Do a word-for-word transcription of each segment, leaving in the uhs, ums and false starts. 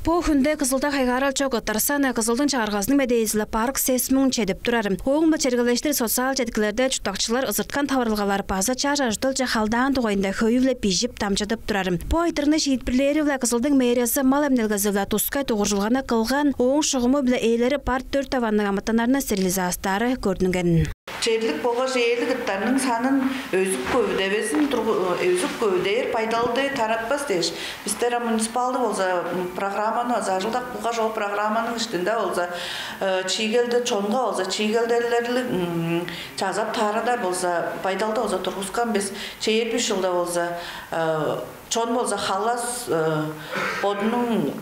Бо хүнде Кызылда хайгаарал чок ыттар саны Кызылдың чагыргазының медээзи-биле барык сес муң чедип турар. Ооң-биле чергелештир социал четкилерде чурттакчылар ызырткан таварылгалар база чаш ажы-төлче халдаан дугайында хөйү-биле бижип дамчыдып турар. Бо айтырыгны шиитпирлээри-биле Кызылдың мэриязы мал эмнелгези-биле тускай дугуржулганы кылган, ооң шугуму-биле ээлери бар дөрт даванныг амытаннарны стерилизастаары көрдүнген. Черлик болгаш ээлиг ыттарның санын өзүп көвүдевезин, өзүп көвүдээр байдалды таратпас дээш, бистер ам муниципалдыг болза программаны база ажылдап кылгаш, ол программаның иштинде болза чиигелде чонга болза чиигелделерлиг чазап таарыдар болза байдалды болза тургускан бис. Чээрби үш жылда болза чон болза халас бодунуң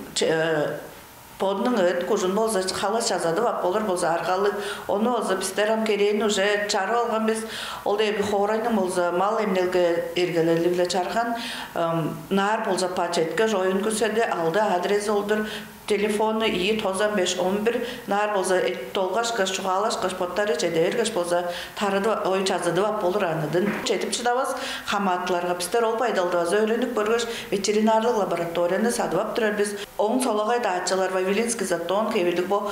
бодунуң ыт кужун болза халас чазадып ап болур болза аргалыг. Ону болза бистер ам керээни уже чарып алган бис. Ол дээрге хоорайның болза мал эмнелге эргелели-биле чарган. Ынаар болза па четкеш оюн күрседи алды адрези олдур. Телефону ийи тозан беш он бир. Ынаар болза долгашкаш чугаалашкаш боттары чеде бергеш болза тарыдып ой чазыдып ап болур аныдын. Чедип чыдавас хамаатыларга бистер ол байдалды база өөренип көргөш ветеринарлык лабораторияны садып ап турар бис. Оң солагай даачалар Вавилинский затон хевирлиг бо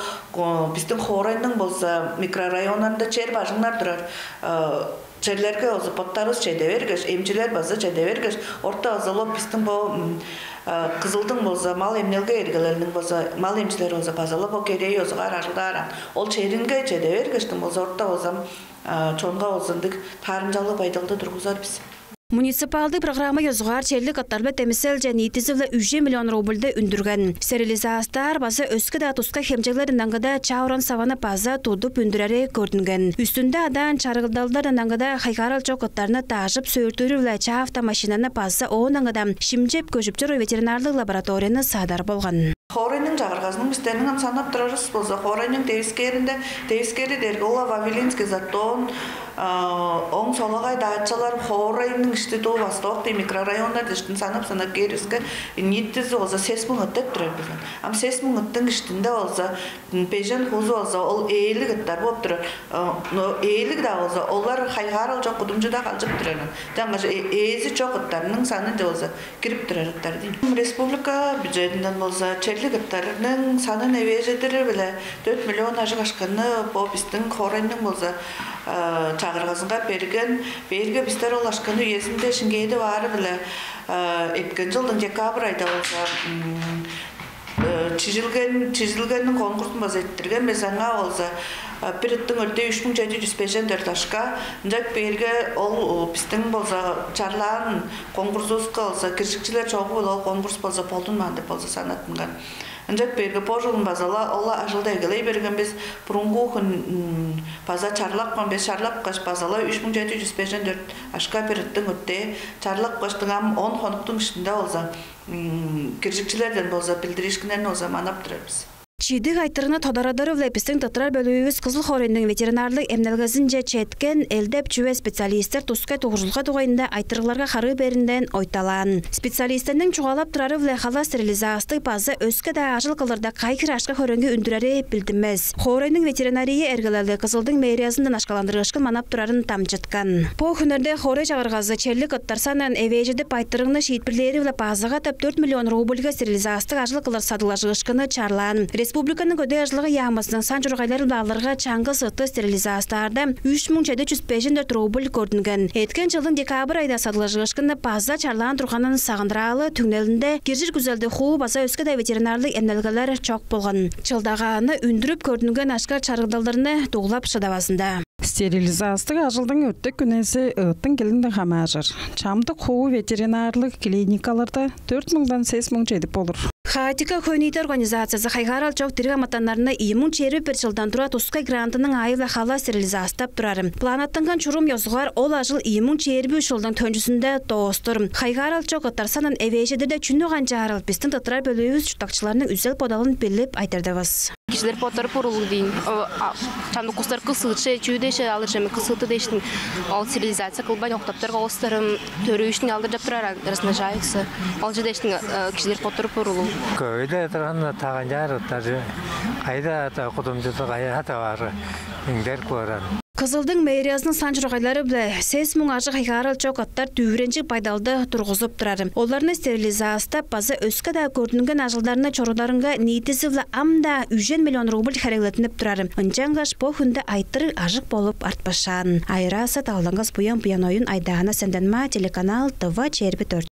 бистиң хоорайның болза микрорайонунда чер бажыңнар турар. Черлерге болза боттарывыс чеде бергеш, эмчилер база чеде бергеш, орта база ол бистиң бо Кызылдың болза мал эмнелге эргелелиниң болза мал эмчилери болза база бо керээ ёзугаар ажылдаар. Ол черинге чеде бергештиң болза орта болза чонга болза ындыг таарымчалыг байдалды тургузар бис. Муниципалдыг программа ёзугаар черлик ыттар-биле демиселче ниитизи-биле үжен миллион рубльди үндүрген. Стерилизастаар база өске-даа тускай хемчеглер ынаңгыда чаа уран саваны база тудуп үндүрери көрдүнген. Үстүнде адаан чарыгдалдар ынаңгыда хайгаарал чок ыттарны дажып сөөртүүрү-биле чаа автомашинаны база оон аңгыда шимчеп көжүп чоруур ветеринарлык лабораторияны садар болган. Хоорайның чагыргазының бистерниң ам санап турарывыс болза хоорайның девискээринде, девискээри дээрге ол Вавилинский затон, оң солагай даачалар, хоорайның ишти дуу Восток дей микрорайоннар диштин санап санап кээривиске ниитизи болза сес муң ыт деп турар бис. Ам сес муң ыттың иштинде болза бежен хуузу болза ол ээлиг ыттар болуп турар. Но ээлиг-даа болза олар хайгаарал чок кудумчуда калчып турар. Чаңгаш ээзи чок ыттарның саны болза кирип турар ыттар дейм. Республика бюджетинден болза черлик ыттарның санын эвээжедири-биле дөрт миллион ажыг акшаны бо бистиң хоорайның болза чагыргазынга берген. Бээрге бистер ол акшаны үезинде шиңгээдип аары-биле эрткен жылдың декабрь айда болза чижилген чижилгенниң конкурсун база эрттирген бис. Аңаа болза бир ыттың өртээ үч муң чеди жүз бежен дөрт акша. Ынчап бээрге ол бистиң болза чарлаан конкурсувуска болза киржикчилер чогу ол конкурс болза болдунмаан деп болза санаттынган. Ынчап бээрге бо жылын базала ол ажылды эгелей берген бис. Бурунгу хүн база чарлапкан бис. Чарлапкаш базала үч муң чеди жүз бежен дөрт акша бир ыттың өртээ. Чарлапкаштың ам он хонуктуң иштинде болза киржикчилерден болза билдириишкиннерни болза манап турар бис. Чидиг айтырыгны тодарадыры-биле бистиң тыттырар бөлүүвүс Кызыл хоорайның ветеринарлыг эмнелгезинче четкен элдеп чүве специалисттер тускай дугуржулга дугайында айтырыгларга харыы беринден ойталаан. Специалисттерниң чугаалап турары-биле халас стерилизастыг база өске-даа ажыл кылырда кайы хир акша-хөреңги үндүрери билдинмес. Хоорайның ветеринария эргелели Кызылдың мэриязындан акшаландырыышкын манап турарын дамчыткан. Бо хүннерде хоорай чагыргазы черлик ыттар санын эвээжедип айтырыгны шиитпирлээри-биле база катап дөрт миллион рубльге стерилизастыг ажыл кылыр садыглажыышкынны чарлаан. Республиканың көдээ ажылыгы яамызының сан чургайлары-биле алырга чаңгыс ытты стерилизастаарда үч муң чеди жүз бежен дөрт рубль көрдүнген. Эрткен жылдың декабрь айда садыглажыышкынны база чарлаан турганын сагындыраалы. Түңнелинде киржир күзелди хуу база өске-даа ветеринарлыг эмнелгелер чок болган. Чылдагааны үндүрүп көрдүнген акша чарыгдалдарны дуглап шыдавазында. Стерилизастыг ажылдың өртек-үнези ыттың килинден хамааржыр. Чамдык хуу ветеринарлыг клиникаларда дөрт муңдан сес муң чедип болур. Хаатика хөй-ниити организациязы хайгаарал чок дириг амытаннарны ийи муң чээрби бир чылдан тура тускай грантының аайы-биле халас стерилизастап турар. Планнаттынган чурум ёзугаар ол ажыл ийи муң чээрби үш чылдың төнчүзүнде доостур. Хайгаарал чок ыттар санын эвээжедирде чүнү канчаарыл бистиң тыттырар бөлүүвүс чурттакчыларның үзел-бодалын билип айтырдывыс. Кижилер боттары бурулуг дейн. Чамдык кустар кысыычы чүү дээш алыр чемек кысыты дээштиң. Ол стерилизация кылбайн октаптарга остарым төрүүшүн алдыржап турар размножаются. Ол же дээштиң кижилер боттары бурулуг. Көйде турган таганчаар ыттажы кайда ата кудумчуду каяа тавары иңдер көрөн. Кызылдың мэриязының сан чурагайлары-биле сес муң ажыг хайгаарал чок аттар дүвүренчиг байдалды тургузуп турар. Оларны стерилизастап база өске-даа көрдүнген ажылдарны чорударынга ниитизи-биле ам-даа үжен миллион рубль хереглеттинип турар. Ынчангаш бо хүнде айтырыг ажык болуп артпашаан. Айыраса далдангас буян-буян оюн айдаана сенденма телеканал ТВ чээрби дөрт.